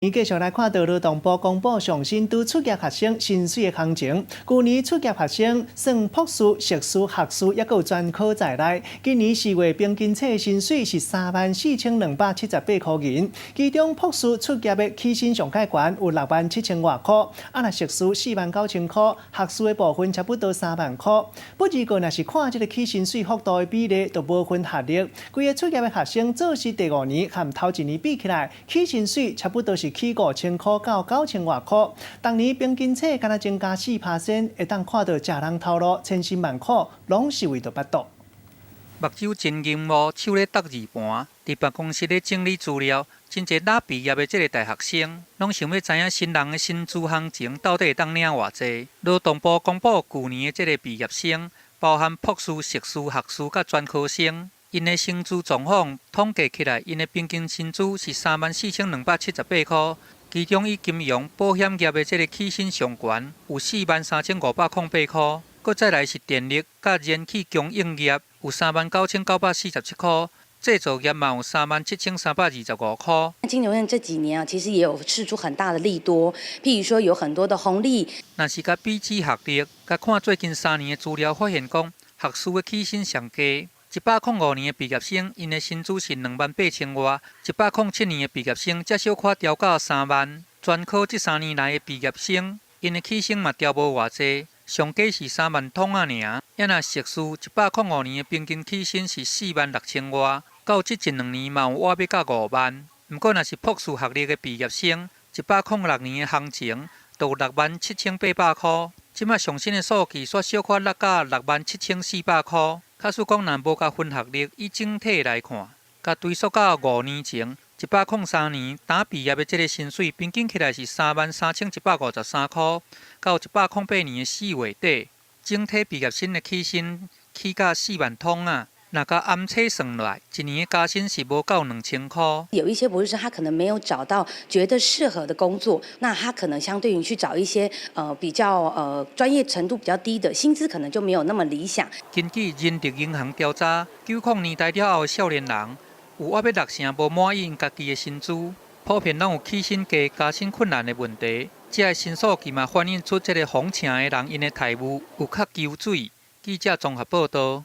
繼續來看到勞動部公布上新拄出業學生薪水的行情。舊年出業學生算博士、碩士、學士，抑閣有專科在內。今年4月平均起薪水是34,278箍銀。其中博士出業的起薪上較懸有6萬7千外箍，啊若碩士4萬9千箍，學士的部分差不多3萬箍。不過若是看這个起薪水幅度的比例，就無分學歷。規个出業的學生做時第五年和頭一年比起來，起薪水差不多是起5,000箍到9千外箍，逐年平均起敢若增加4%，會當看到食人頭路千辛萬苦，攏是為著腹肚。目睭真銀幕，手咧觸字盤，佇辦公室咧整理資料。真濟若畢業的這个大學生，攏想欲知影新人的薪資行情到底會當領偌濟。勞動部公布舊年的這个畢業生，包含博士、碩士、學士佮專科生。𪜶的薪資狀況統計起來，𪜶的平均薪資是34,278箍，其中以金融、保險業的這个起薪上懸有43,508箍，閣再來是電力佮燃氣供應業有39,947箍，製造業嘛有37,325箍。金融業這幾年啊，其實也有釋出很大的利多，譬如說有很多的紅利。若是共比起學歷，共看最近3年的資料，發現講學士的起薪上低。105年的畢業生，𪜶的薪資是2萬8千外；107年的畢業生，才小可調到3萬。專科這3年來的畢業生，𪜶的起薪嘛調無偌濟，上低是3萬通仔爾。啊若碩士，105年的平均起薪是4萬6千外，到這一兩年嘛有倚欲到5萬。毋過若是博士學歷的畢業生，106年的行情就有6萬7千8百箍。這馬上新的數據煞小可落到6萬7千4百箍。假使講若無共分學歷，以整體來看，共追溯到5年前，103年剛畢業的這个薪水平均起來是33,153箍，到108年的4月底，整體畢業生的起薪起到4萬通仔。若共按冊算來，一年的加薪是無夠2,000箍。有一些博士生，他可能沒有找到覺得適合的工作，那他可能相對於去找一些比較專業程度比較低的，薪資可能就沒有那麼理想。根據人力銀行調查，90年代了後的少年人有約欲六成無滿意𪜶家己的薪資，普遍攏有起薪低、加薪困難的問題。這个新數據嘛反映出這个紅城的人𪜶的待遇有較搆水。記者綜合報道。